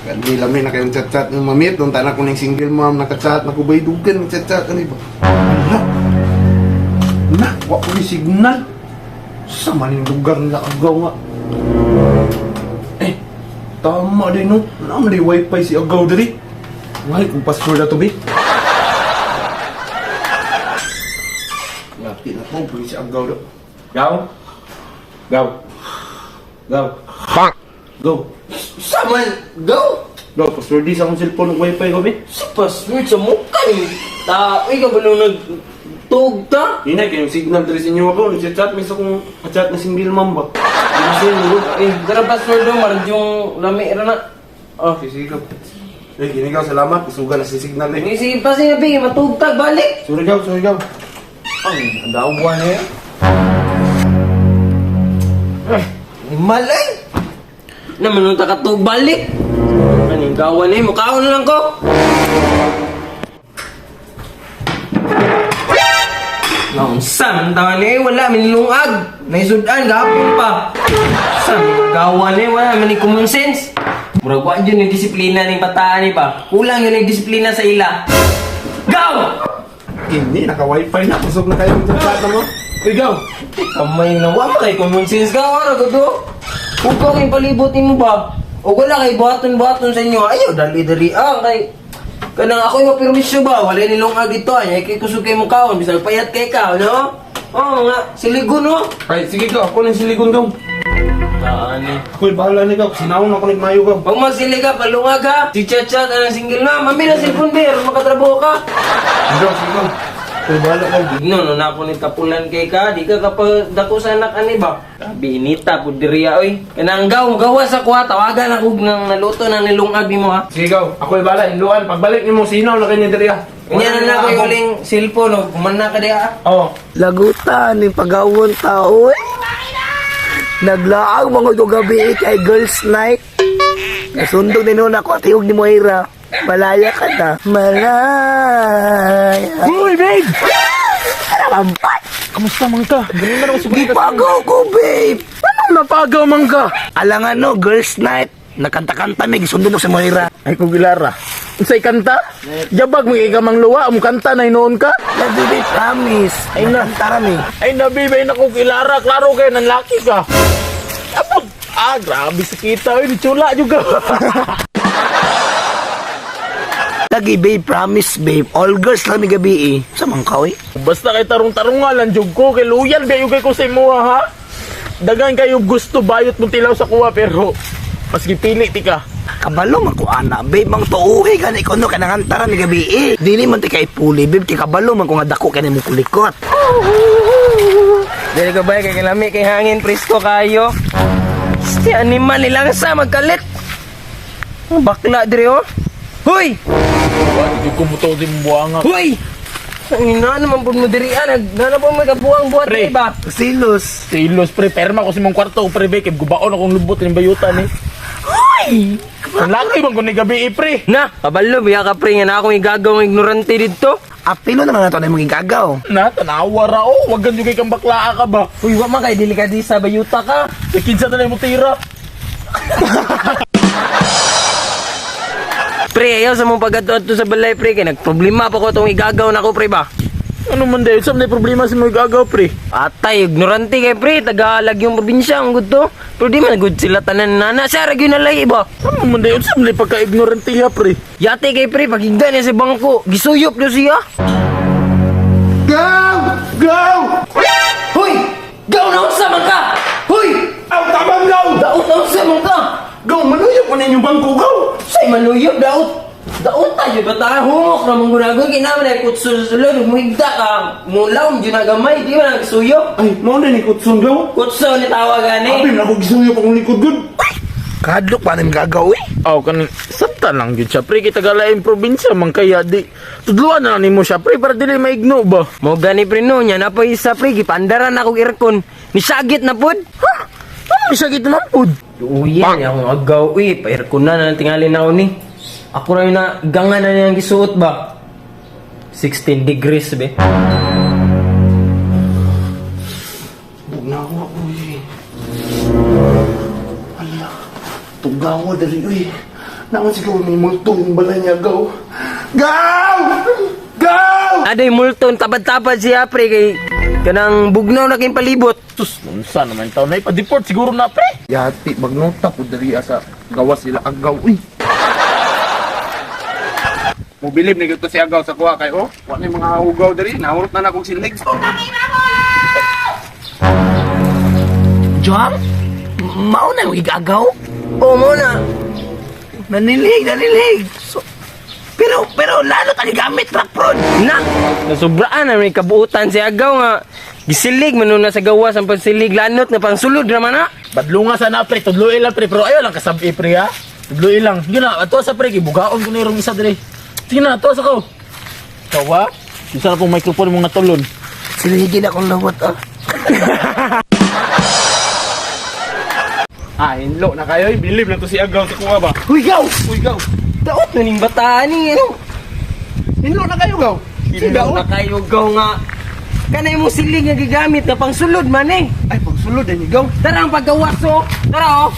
Kani lamay na kayong chat-chat ng mamit. Nung tanak ko ng single mom, nakachat, nakubaydugan, chat-chat, ano ba? Ala! Na, wak ko yung signal. Sa maning lugar nila agaw nga. Eh, tama din no. Naman yung wifi si agaw dali. Why kung password na to, be? Ngati na po, pwede si agaw do. Gaw? Gaw? Gaw? Bang! Go! Saman! Go! Gaw, password di sa akong cellphone ng wifi ko, be? Sa password sa mukha ni. Uy ka ba nung nagtug ta? Hindi na, kayong signal dali sa inyo ako. Nag-chat mo sa kong chat na single mom ba? Kasi Gara password do, marad yung lami ra na. Oh, sisigap. Eh, ginigaw, salamat. Isuga na si signal eh. Isip pa siya, Bing, matugtag, balik. Sorry gaw, sorry gaw. Ang dawan niya. Malay! Naman nung takatug, balik. Anong gawan niya, mukhaon lang ko. Naunsan, tawa niya, wala, minilungag. Naisudan, gapon pa. San, gawan niya, wala, mani common sense. Murag wa yun yung disiplina ni bataan ni pa. Kulang yun yung disiplina sa ila. Gaw! Hindi, naka-wifi na. Pasok na kayo ng chat na mo. Gaw! Kamay na wa kay common sense ka ora gudo. Ug ko kay palibutin mo ba? O wala kay buhaton-buhaton sa inyo. Ayaw dali-dali kay kanang ako yung permisyo ba? Wala nilong dito ay kay kusog kay mo kaon bisag payat kay ka, no? Oh nga, siligon no. Ay, sige gaw, ako na siligon gaw. Ani. Ako'y bahala ni gaw, sinawon ako ni Mayo gaw. Pag magsili ka, palungag ha. Si Chat-Chat ang single na. Mami na cellphone bear, makatrabaho ka. Gaw, sige gaw. Ako'y bahala gaw. No, no, na ako ni tapulan kay ka. Di ka kapag dako sa anak ani ba? Binita po diriya, oy. Kanang gawa sa kuha, tawagan ako ng naluto ng nilungag ni mo ha. Sige gaw, ako'y bahala, inluan. Pagbalik ni mo, sinaw na kanya diri ah. Kanya na ako yung huling cellphone, no? Kuman na ka diya. Oo. Lagutan ni pagawon tao eh. Naglaag mga gabi kay girls night. Nasundog din nun ako at hiwag ni Moira. Malaya ka na. Malaya. Uy, babe! Karampat! Kamusta man ka? Ganun na ako sa Gipagaw ko, babe! Anong napagaw man ka? Alangan no, girls night. Nakanta-kanta may gisundog si Moira. Ay, kung gilara. Unsay kanta? Jabag mo ikamang luwa, kanta na inoon ka? Lagi, babe, promise. Ay, nakanta rami. Ay, nabibay na kung gilara. Klaro kayo, nanlaki ka. Apag, grabe sa kita. Uy, chula juga. Lagi, babe, promise, babe. All girls lang ni gabi eh. Samang ka, eh. Basta kay tarong-tarong nga lang, jug ko. Kay luyan, kayo ko sa imo, ha? Dagan kayo gusto, bayot mong tilaw sa kuha, pero maski pili, tika. Kabalo man ko ana, babe, mang tuuhi gani ko no kanangantara ni gabi eh. Dili man ti kay puli, babe, ti kabalo man ko nga dako kani mo kulikot. Dili ka ba kay kalami kay hangin presko kayo? Si animal nilang sa magkalit. Ang bakla dire oh. Hoy! Hindi ko mo to din buwanga. Hoy! Ang ina naman po mo diri nagana po may kabuang buhat Pre. ba? Silos. Silos, pre, perma ko si mong kwarto, pre, bekib, gubaon akong lubot ng bayutan, eh. Hoy! Ang laki bang kung ni gabi, eh, pre. Na, kabalo biya ka pre nga na akong igagawang ignorante dito. Apilo naman nato na mong gagaw. Na, tanawa ra, oh. Wag ganyan kay kang baklaa ka ba? Uy, wa man kay dili ka di sa bayuta ka. Kinsa na mo tira. Pre, ayaw sa mong pagkatuto sa balay pre kay nagproblema pa ko tong igagaw na ko pre ba. Ano man dahil, saan may problema si mga gagaw, pre? Atay, ignorante kay pre, Tagalog yung probinsya ang good to. Pero di man good sila tanan nana, siya ragyo na lay iba. Ano man dahil, saan may pagka-ignorante ha, pre? Yate kay pre, pagigda niya sa bangko, gisuyop na siya. Go! Go! Hoy! Gaw na unsa man ka! Hoy! Aw, tabang go! Daot na unsa man ka! Go, manuyo po ninyo bangko, go! Say manuyop, daot! Daot tayo ba tayo humok na manggunagon kinaman ay kutsun sa sulod, muhigda ka, mulaw, dyan na gamay, di ba nagsuyop? Ay, mo na ni Kutsun, go! Kutsun ni tawagan eh. Abim, ako gisuyo pa kong likod, good! Kadlok pa ning gagaw eh. Aw, kanin, sabta lang yun siya, pre, kita galaing probinsya, man kaya di. Tudluan na ni mo siya, pre, para dili maigno ba? Mo gani pre no, nya na po isa pre, gipandaran akong aircon. Misagit na pod. Ha? Ano may sakit naman po? Uyan, akong agaw eh, pa-aircon na tingali na ako ni. Ako na yun na, gangan na niyang gisuot ba? 16 degrees be. Huwag na ako, uy. Ala, tugawa dali, uy. Naman siguro may multo yung balay niya, gaw. Gaw! Gaw! Aday multon tabad-tabad siya pre kay kanang bugnaw na kayong palibot. Sus, unsa naman taon na ipa-deport siguro na pre. Yati, magnota po dali sa gawas sila agaw. Uy! Mobilib na gito si agaw sa kuha kay wala yung mga hugaw dali. Nahurot na akong silig. John? Mauna yung igagaw? Oo muna. Nanilig. So, pero lalo tali gamit truck prod. Na, nasubraan na may kabuutan si Agaw nga. Gisilig manuna sa gawas ang pagsilig lanot nga pangsulod naman na. Badlo nga sana pre, tudloy lang pre, pero ayaw lang kasabi pre ha. Tudloy lang. Yun na, ato sa pre, gibugaon ko na yung isa dire. Sige na, ato sa ko. Kawa? Isa na pong microphone mong natulon. Silihigin akong lawat ah. Hinlo na kayo. Bilib na to si agaw sa kuha ba? Huy gaw! Uy, gaw! Daot na ning bataan ni ano. Hinlo na kayo, gaw! Sigaw na kayo gaw nga. Kanay mo silig nga gigamit na pangsulod man eh. Ay, pagsulod ay gaw. Tara ang paggawas oh. Tara oh.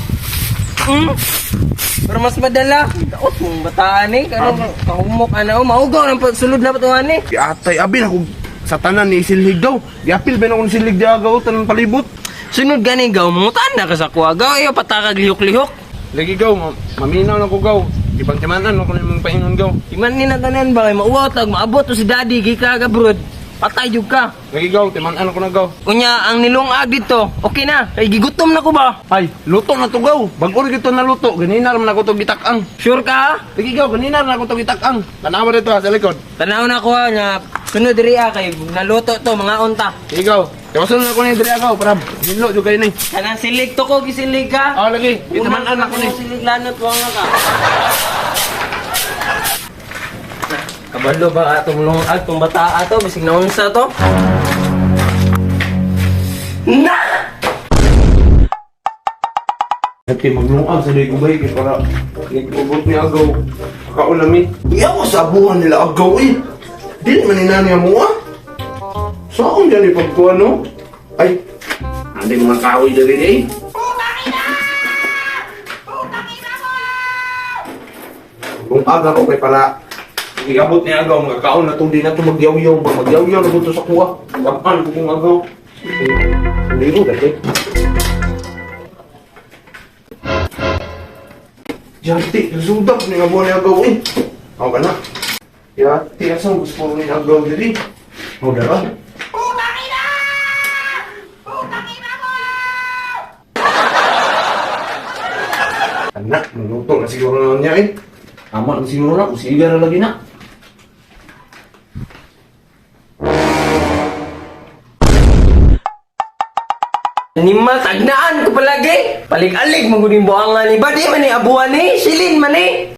Pero mas madala. Daot mong bataan eh. Kanang kahumok ano. Maugaw ng pagsulod na patuhan eh. Atay, abi ako sa tanan ni silig daw. Giapil ba na akong silig di agaw tanang palibot? Sunod gani gaw. Mungutan na ka sa kuha gaw. Ayaw patakag lihok-lihok. Lagi gaw, maminaw na ko gaw. Ibang timanan ako na yung paingon gaw. Iman ni natanan ba kay mauwaw tag maabot to si daddy gika ka brod. Patay jud ka. Lagi gaw, timanan ako na gaw. Kunya ang nilungag dito. Okay na. Kay gigutom na ko ba? Ay, luto na to gaw. Bago rin ito na luto. Ganina naman ako to gitakang. Sure ka? Lagi gaw, ganina na ako to gitakang. Tanawa dito ha, sa likod. Tanaw na ko nga sunod diri kay naluto to mga unta. Lagi gaw. Kawasan na ako na yung diri agaw, para hinlo dyan kayo na eh. Kanang silig to ko gisilig ka. Lagi. Itaman ako na eh. Silig lanot wa nga ka. Kabalo ba atong lungag tong bata ato bisig na unsa to? Na! Ati maglungag sa day kubay kaya para nagpubot ni agaw. Kaulami. Di ako sa abuhan nila agaw eh. Di naman inani mo ah. Saan dyan ipagkuhan no? Ay, hindi mga kahoy dali eh. Kung aga ko kay para iabot ni agaw, mga kaon na itong di na ito magyaw-yaw. Magyaw-yaw na ito sa kuha. Kapan ko kung agaw. Hindi ko dati. Yati, nasundap ni nga buwan ni agaw eh. Ako ka na. Yati, asang gusto mo ni agaw dali. Ako na ba? Anak, maluto na siguro naman niya eh. Tama na siguro na, kusiga na lagi na. Animal tagnaan ko palagi. Palig-alig maguning buangan ni ba di man ni abuan ni silin man ni.